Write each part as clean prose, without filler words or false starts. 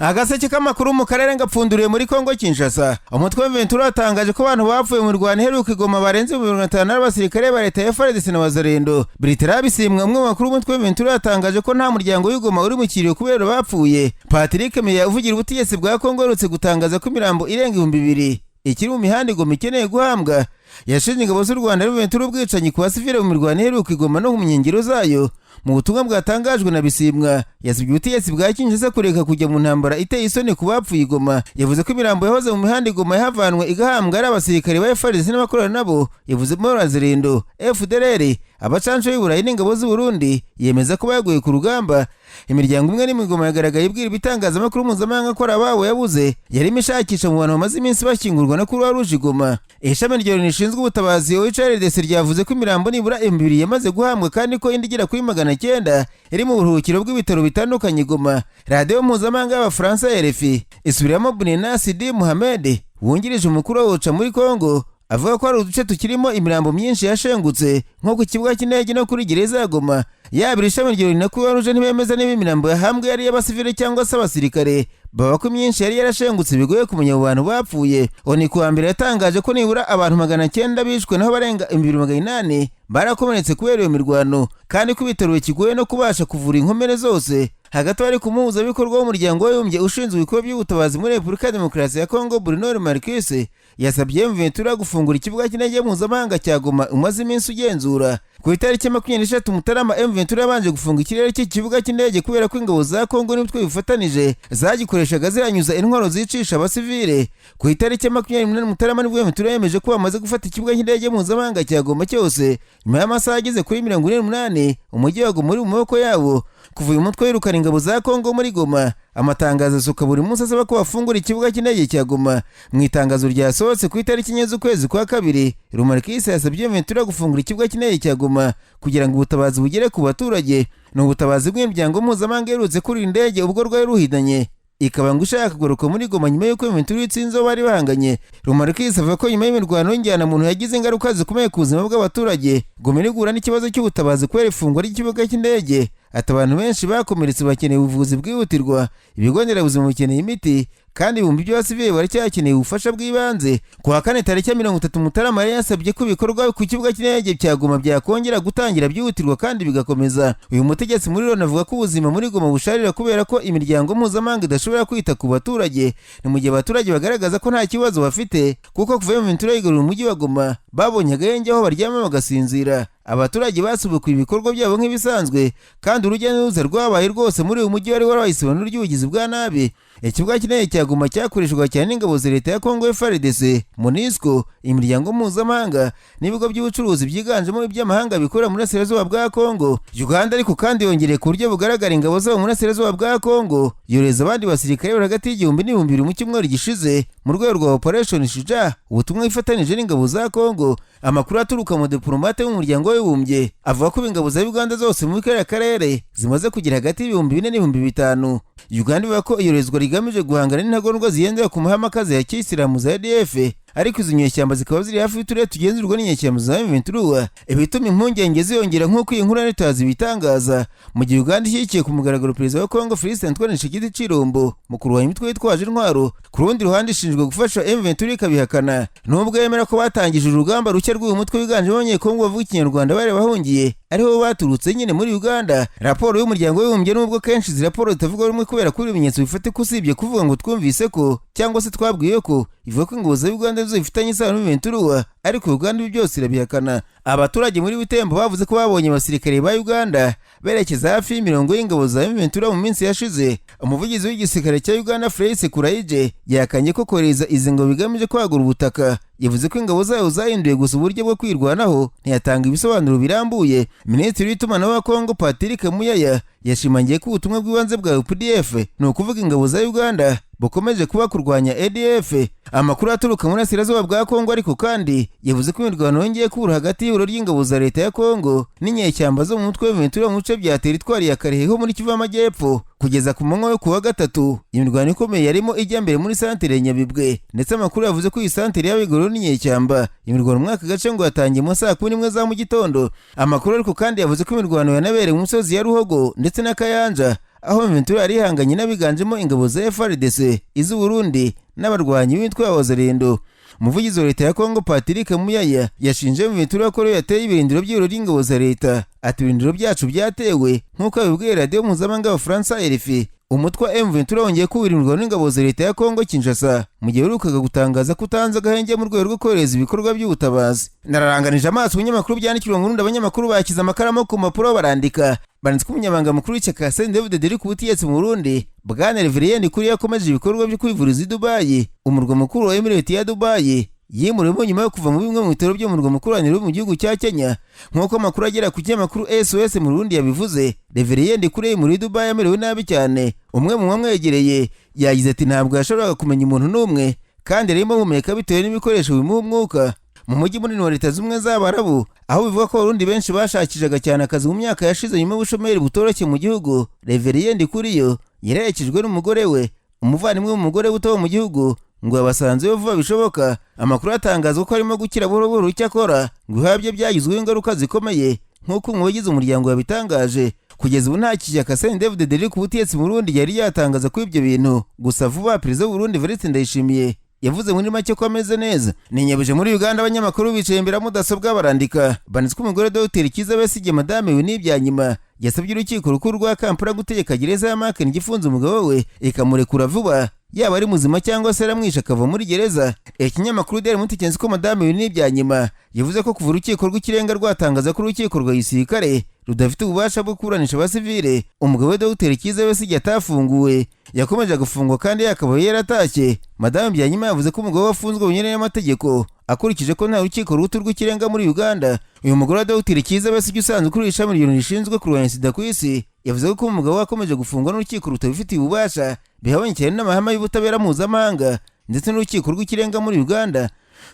Agaseke k'amakuru mu karere ngapfunduriye muri Kongo Kinshasa. Umutwe wa Ventura watangaje ko abantu bapfuye mu mirwano iheruka i Goma barenze 50 n'abasirikare ba leta ya FARDC na Wazalendo. Bertrand Bisimwa, umwe mu bakuru b'umutwe wa Ventura, yatangaje ko nta muryango w'i Goma uri mu kiriyo kubera bapfuye. Patrick Meya, uvugira ubutegetsi bwa Kongo, aherutse gutangaza ko imirambo irenga 2000 ikiri mu mihanda i Goma ikeneye guhambwa. Yashinje ingabo z'u Rwanda Ventura ubwicanyi ku basivile mu mirwano iheruka i Goma no mu nkengero zayo. Mu butumwa bwatangajwe na Bisimwa, yasabye ubutegetsi bwa Kinshasa kureka kujya mu ntambara iteye isoni ku bapfuye i Goma. Yavuze ko imirambo yahoze mu mihanda i Goma yahavanwe igahambwa ari abasirikare ba FARDC n'abakorana nabo, yavuze mo Wazalendo, FDLR, abacanshuro b'i Burayi n'ingabo z'u Burundi, yemeza ko baguye ku rugamba. Imiryango imwe n'imwe i Goma yagaragaye ibwira ibitangazamakuru mpuzamahanga ko ari ababo yabuze yarimo ishakisha mu bantu bamaze iminsi bashyingurwa na Croix Rouge i Goma. Ishami rya Loni rishinzwe ubutabazi OHRDC ryavuze ko imirambo nibura 2000 yamaze guhambwa kandi ko indi igera kuri 900 iri mu buruhukiro bw'ibitaro bitandukanye i Goma. Radiyo mpuzamahanga y'Abafaransa RFI isubiramo Bunena Sidi Muhamed, wungirije umukuru wa OCHA muri Kongo, avuga ko hari uduce tukirimo imirambo myinshi yashengutse, nko ku kibuga cy'indege no kuri gereza ya Goma. Yaba iri shami rya Loni na Croix Rouge ntibemeza niba imirambo yahambwe yari iy'abasivile cyangwa se abasirikare. Baba ko imyinshi yari yarashengutse bigoye kumenya abo bantu bapfuye. ONU kuwa mbere yatangaje ko nibura abantu 900 bishwe, naho barenga 2800 barakomeretse kubera iyo mirwano, kandi ko ibitaro bikigoye no kubasha kuvura inkomere zose. Hagati bari ku muhuzabikorwa w'Umuryango w'Abibumbye ushinzwe ibikorwa by'ubutabazi muri Repubulika ya Demokarasi ya Kongo, Bruno Marquis, yasabye M23 gufungura ikibuga cy'indege mpuzamahanga cya Goma umaze iminsi ugenzura. Ku itariki 23 Mutarama, M23 yabanje gufunga ikirere cy'ikibuga cy'indege kubera ko ingabo za Kongo n'imitwe bifatanije zagikoreshaga zihanyuza intwaro zicisha abasivile. Ku itariki 28 Mutarama nibwo M23 yemeje ko bamaze gufata ikibuga cy'indege mpuzamahanga cya Goma cyose, nyuma y'amasaha ageze kuri 48 umujyi wa Goma uri mu maboko yabo. Kuva uyu mutwe wirukana ingabo za Kongo muri Goma, amatangazo asuka buri munsi asaba ko bafungura ikibuga cy'indege cya Goma. Mu itangazo ryasohotse ku itariki 4 z'ukwezi kwa kabiri, Rumarikisi yasabye Ventura gufungura ikibuga cy'indege cya Goma kugira ngo ubutabazi bugere ku baturage. Ni ubutabazi bw'imiryango mpuzamahanga iherutse kurira indege ubwo rwari ruhidanye, ikaba ngo ishaka kugaruka muri Goma nyuma y'uko Ventura itsinze aho bari bahanganye. Rumarikisi avuga ko nyuma y'imirwano y'injyanamuntu yagize ingaruka zikomeye ku buzima bw'abaturage, Goma iri guhura n'ikibazo cy'ubutabazi kubera ifungwa ry'ikibuga cy'indege. Ati: "Abantu benshi bakomeretse bakeneye ubuvuzi bwihutirwa, ibigo nderabuzima bikeneye imiti, kandi ibihumbi by'abasivili baracyakeneye ubufasha bw'ibanze." Ku wa kane tariki ya 30 Mutarama yari yasabye ko ibikorwa ku kibuga cy'indege cya Goma byakongera gutangira byihutirwa kandi bigakomeza. Uyu mutegetsi muri Loni avuga ko ubuzima muri Goma busharira kubera ko imiryango mpuzamahanga idashobora kwita ku baturage. Ni mu gihe abaturage bagaragaza ko nta kibazo bafite, kuko kuva M23 yigarurira umujyi wa Goma babonye agahenge aho baryama bagasinzira. Abaturage basubukuye ibikorwa byabo nk'ibisanzwe, kandi urujya n'uruza rwabaye rwose muri uyu mujyi wari warabaye isobanuro ry'ubugizi bwa nabi. Ikibuga cy'indege cya Goma cyakoreshwaga cyane n'ingabo za leta ya Kongo FARDC, MONUSCO, imiryango mpuzamahanga n'ibigo by'ubucuruzi byiganjemo iby'amahanga bikorera mu burasirazuba bwa Kongo. Uganda ariko kandi yongereye ku buryo bugaragara ingabo zabo mu burasirazuba bwa Kongo, yohereza abandi basirikare bari hagati y'1000 n'2000 mu cyumweru gishize mu rwego rwa Operation Shujaa, ubutumwa ifatanije n'ingabo za Kongo. Amakuru aturuka mu diplomate w'Umuryango w'Abibumbye avuga ko ingabo za Uganda zose muri kariya karere zimaze kugera hagati y'4000 n'5000. Uganda ivuga ko iyorezwa rigamije guhangana n'intagondwa zigendera ku mahame akaze ya kiyisilamu za ADF, ariko izo nyeshyamba zikaba ziri hafi y'uturere tugenzurwa n'inyeshyamba za M23, ibituma impungenge ziyongera, nk'uko iyi nkuru ya Reuters ibitangaza. Mu gihe Uganda ishyigikiye ku mugaragaro perezida wa Congo Felix Antoine Tshisekedi Tshilombo mu kurwanya imitwe yitwaje intwaro, ku rundi ruhande ishinzwe gufasha M23 ikabihakana, nubwo yemera ko batangije urugamba rushya rw'uyu mutwe wiganjemo Abanyekongo bavuga Ikinyarwanda bari bahungiye ariho baturutse nyine muri Uganda. Raporo y'Umuryango w'Abibumbye, nubwo kenshi izi raporo zitavugwa rumwe kubera ko ibimenyetso bifatika usibye kuvuga ngo twumvise ko cyangwa se twabwiwe ko, ivuga ko ingabo za Uganda zo zifitanye isano n'Ventura, ariko Uganda ibi byose irabihakana. Abaturage muri Butembo bavuze ko babonye abasirikare ba Uganda berekeza hafi y'imirongo y'ingabo za Ventura mu minsi yashize. Umuvugizi w'igisirikare cya Uganda, Felix Kulayigye, yahakanye ko kohereza izi ngabo bigamije kwagura ubutaka. Yavuze ko ingabo zayo zahinduye gusa uburyo bwo kwirwanaho, ntiyatanga ibisobanuro birambuye. Minisitiri w'itumanaho wa Kongo, Patrick Muyaya, yashimangiye ko ubutumwa bw'ibanze bwa UPDF, ni ukuvuga ingabo za Uganda, bukomeje kuba kurwanya ADF. Amakuru aturuka muri Burasirazuba bwa Kongo ariko kandi yavuze ko imirwano yongeye kubura hagati y'ihuriro ry'ingabo za leta ya Kongo n'inyeshyamba zo mu mutwe w'Ventura mu bice bya teritwari ya Kalehe ho muri Kivu y'Amajyepfo. Kugeza ku manywa yo kuwa gatatu, imirwano ikomeye yarimo ijya mbere muri santere ya Nyabibwe, ndetse amakuru yavuze ko iyi santere y'abiguriwe n'inyeshyamba. Imirwano muri aka gace ngo yatangiye mu saa 11 za mu gitondo. Amakuru ariko kandi yavuze ko imirwano yanabereye mu misozi ya Ruhogo ndetse na Kayanja. Aho M23 yari ihanganye n'abiganjemo ingabo za FARDC, iz'u Burundi n'abarwanyi b'imitwe ya Wazalendo. Umuvugizi wa leta ya Kongo Patrick Muyaya yashinje M23 ko yateye ibirindiro by'ibiro by'ingabo za leta. Ati ibirindiro byacu byatewe, nk'uko yabibwiye radiyo mpuzamahanga y'Abafaransa RFI. Umutwe wa M23 wongeye kubirirwa n'ingabo za leta ya Kongo Kinshasa mu gihe uherukaga gutangaza ko utanze agahenge mu rwego rwo korohereza ibikorwa by'ubutabazi. Nararanganije amaso ibinyamakuru byandikirwa mu Burundi, abanyamakuru bakize amakaramu ku mpapuro barandika. Banditse ko umunyamabanga mukuru w'ishyaka CNDD-FDD riri ku butegetsi mu Burundi, Bwana Reverien Ndikuri, yakomeje ibikorwa byo kwivuriza i Dubai, umurwa mukuru wa Emirate ya Dubai. Yimuriwemo nyuma yo kuva mu bimwe mu bitaro byo mu murwa mukuru wa Nairobi mu gihugu cya Kenya. Nk'uko amakuru agera ku kinyamakuru SOS mu Burundi yabivuze, Reverien Ndikuri muri Dubai amerewe nabi cyane. Umwe mu bamwegereye yagize ati ntabwo yashoboraga kumenya umuntu n'umwe, kandi arimo ahumeka bitewe n'ibikoresho bimuha umwuka. Mu mujyi munini wa Leta Zunze Ubumwe z'Abarabu, aho bivuga ko Abarundi benshi bashakishaga cyane akazi mu myaka yashize nyuma y'ubushomeri butoroshye mu gihugu, Reverien Ndikuriyo yaherekejwe n'umugore we, umuvandimwe w'umugore we utaba mu gihugu, ngo yabasanzeyo vuba bishoboka. Amakuru atangazwa ko arimo gukira buhoro buhoro, icyakora ngo ibihaha bye byagizweho ingaruka zikomeye, nk'uko umwe wagize umuryango yabitangaje. Kugeza ubu nta kishyaka CNDD-FDD riri ku butegetsi mu Burundi yari yatangaza ko ibyo bintu. Gusa vuba Perezida w'u Burundi Evariste Ndayishimiye yavuze muri make ko ameze neza. Ninyabije muri Uganda, abanyamakuru bicaye imbere ya mudasobwa barandika. Banditse ko umugore Dr Kizza Besigye, Madame Winnie Byanyima, yasabye urukiko rukuru rwa Kampala gutegeka gereza ya Makindye ifunze umugabo we ikamurekura vuba, yaba ari muzima cyangwa se yaramwishe, akava muri gereza. Ikinyamakuru Daily Monitor ko Madame Winnie Byanyima yavuze ko kuva urukiko rw'ikirenga rwatangaza ko urukiko rwa gisirikare rudafite ububasha bwo kuburanisha abasivile, umugabo we Dr Kizza Besigye atafunguwe, yakomeje gufungwa kandi yakabaye yaratashye. Madame Byanyima yavuze ko umugabo we afunzwe binyuranye n'amategeko, akurikije ko nta rukiko ruto rw'ikirenga muri Uganda. Uyu mugore wa Dr Kizza Besigye, usanzwe ukuriye ishami ry'UNI rishinzwe kurwanya sida ku isi, yavuze ko umugabo we akomeje gufungwa n'urukiko rutabifitiye ububasha bihabanye cyane n'amahame y'ubutabera mpuzamahanga ndetse n'urukiko rw'ikirenga muri Uganda.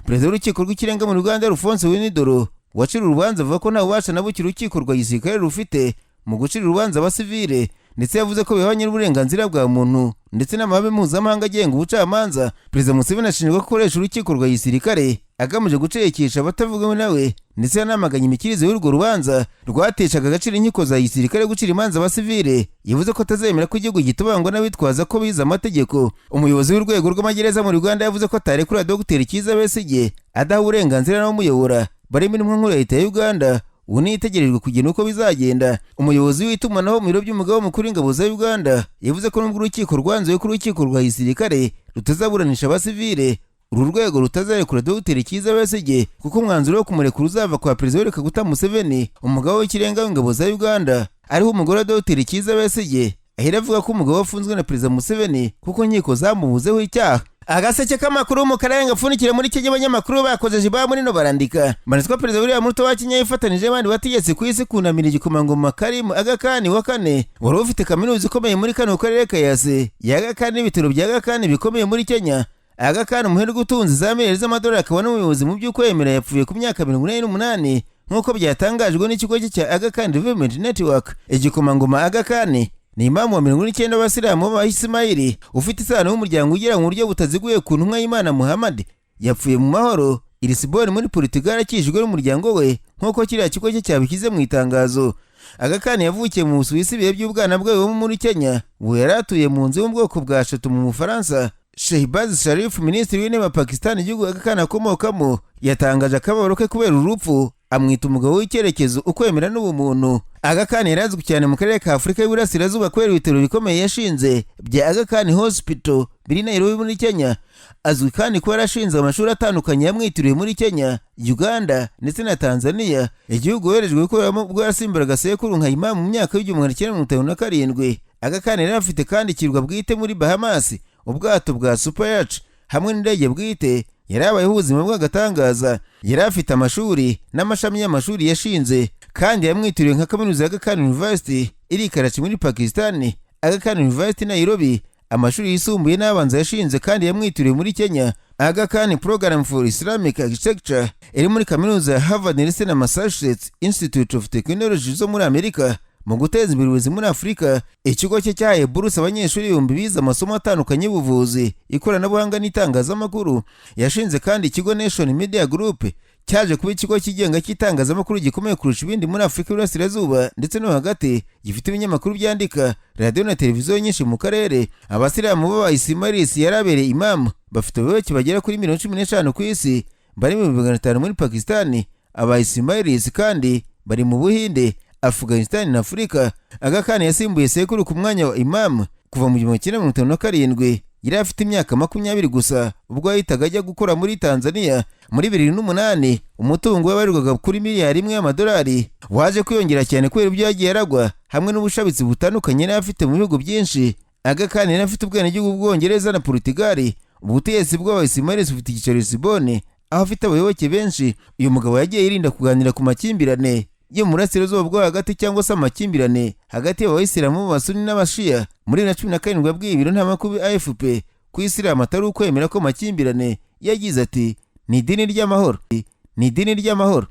Perezida w'urukiko rw'ikirenga muri Uganda, Alphonse Owiny-Dollo, wacira urubanza, avuga ko nta bubasha na buke urukiko rwa gisirikare rufite mu gucira urubanza abasivile, ndetse yavuze ko bihabanye n'uburenganzira bwa muntu ndetse n'amahame mpuzamahanga agenga ubucamanza. Perezida Museveni ashinjwa gukoresha urukiko rwa gisirikare agamije gucecekesha abatavuga nawe, ndetse yanamaganye imikirize y'urwo rubanza rwateshaga agaciro inkiko za gisirikare gucira imanza abasivile. Yavuze ko atazemera ko igihugu gitobangwa n'abitwaza ko bize amategeko. Umuyobozi w'urwego rw'amagereza muri Uganda yavuze ko atarekura Dr Kizza Besigye adaha uburenganzira n'abamuyobora barimo intumwa nkuru ya leta ya Uganda. Ubu nitegerejwe kugena uko bizagenda. Umuyobozi w'itumanaho mu biro by'umugaba mukuru w'ingabo za Uganda yavuze ko nubwo urukiko rwanzuye ko urukiko rwa gisirikare rutazaburanisha abasivile, uru rwego rutazarekura Dr Kizza Besigye, kuko umwanzuro wo kumurekura uzava kwa Perezida Yoweri Kaguta Museveni, umugaba w'ikirenga w'ingabo za Uganda, ariho umugore wa Dr Kizza Besigye ahera avuga ko umugabo afunzwe na Perezida Museveni kuko inkiko zamubuzeho icyaha. Agaseke k'amakuru mu karere gapfundikire muri Kenya, abanyamakuru bakozeje ba muri no barandika. Banditswe Perezida William Ruto wa Kenya yifatanije n'abandi bategetsi ku isi kunamira igikomangoma Karimu Aga Khan wa kane, wari ufite kaminuza ikomeye muri kano karere ka EAC ya Aga Khan n'ibitaro bya Aga Khan bikomeye muri Kenya. Aga Khan, umuherwe utunze za miliyari z'amadolari akaba n'umuyobozi mu by'ukwemera, yapfuye ku myaka 88, nk'uko byatangajwe n'ikigo cye cya Aga Khan Development Network. Igikomangoma Aga Khan ni imamu wa 49 w'abasilamu b'Abayisimayili, ufite isano y'umuryango ugera mu buryo butaziguye ku ntumwa y'Imana Muhammad. Yapfuye mu mahoro i Lisbon muri Portugal, akijwe n'umuryango we, nk'uko kiriya kigo cye cyabishyize mu itangazo. Aga Khan yavukiye mu Busuwisi, ibihe by'ubwana bwe bo muri Kenya. Ubu yari atuye mu nzu yo mu bwoko bwa château mu Bufaransa. Shehbaz Sharif, minisitiri w'intebe wa Pakistan, igihugu Aga Khan akomokamo, yatangaje akababaro ke kubera urupfu, amwita umugabo w'icyerekezo, ukwemera n'ubumuntu. Aga Khan yari azwi cyane mu karere ka Afurika y'Iburasirazuba kubera ibitaro bikomeye yashinze bya Aga Khan Hospital biri Nairobi muri Kenya. Azwi kandi kuba yarashinze amashuri atandukanye yamwitiriwe muri Kenya, Uganda ndetse na Tanzania, igihugu yoherejwe gukoreramo ubwo yasimburaga sekuru nka imamu mu myaka y'1957. Aga Khan yari afite kandi ikirwa bwite muri Bahamas, ubwato bwa Super Yacht hamwe n'indege bwite. Yari abayeho ubuzima bw'agatangaza. Yari afite amashuri n'amashami y'amashuri yashinze kandi yamwitiriwe, nka kaminuza ya Aga Khan University iri i Karachi muri Pakistan, Aga Khan University Nairobi, amashuri yisumbuye n'abanza yashinze kandi yamwitiriwe muri Kenya, Aga Khan Program for Islamic Architecture iri muri kaminuza ya Harvard ndetse na Massachusetts Institute of Technology zo muri Amerika. Mu guteza imbere uburezi muri Afurika, ikigo cye cyahaye buruse abanyeshuri ibihumbi bize amasomo atandukanye y'ubuvuzi, ikoranabuhanga n'itangazamakuru. Yashinze kandi ikigo Nation Media Group. Cyaje kuba ikigo cyigenga cy'itangazamakuru gikomeye kurusha ibindi muri Afurika y'Iburasirazuba ndetse no hagati, gifite ibinyamakuru byandika, radiyo na televiziyo nyinshi mu karere. Abasilamu b'Abayisimarisi yarabereye imamu bafite abayoboke bagera kuri miliyoni 15 ku isi, bari mu 500,000 muri Pakisitani. Abayisimarisi kandi bari mu Buhinde, Afghanistan na Afurika. Aga Khan yasimbuye sekuru ku mwanya wa imamu kuva mu 1957. Yari afite imyaka 20 gusa ubwo yahitaga ajya gukora muri Tanzania muri 2008. Umutungo we wabarirwaga kuri miliyari 1 y'amadolari, waje kwiyongera cyane kubera ibyo yagiye aragwa hamwe n'ubushabitsi butandukanye yari afite mu bihugu byinshi. Aga Khan yari afite ubwenegihugu bw'Ubwongereza na Portugal. Ubutegetsi bw'Abayisimarisi bufite icyicaro i Lisbonne, aho afite abayoboke benshi. Uyu mugabo yagiye yirinda kuganira ku makimbirane yo mu burasirazuba bwo hagati cyangwa se amakimbirane hagati y'Abayisilamu b'Abasuni n'Abashiya. Muri 2017 yabwiye ibiro ntaramakuru AFP ku Isilamu atari ukwemera ko amakimbirane. Yagize ati: "Ni idini ry'amahoro, ni idini ry'amahoro."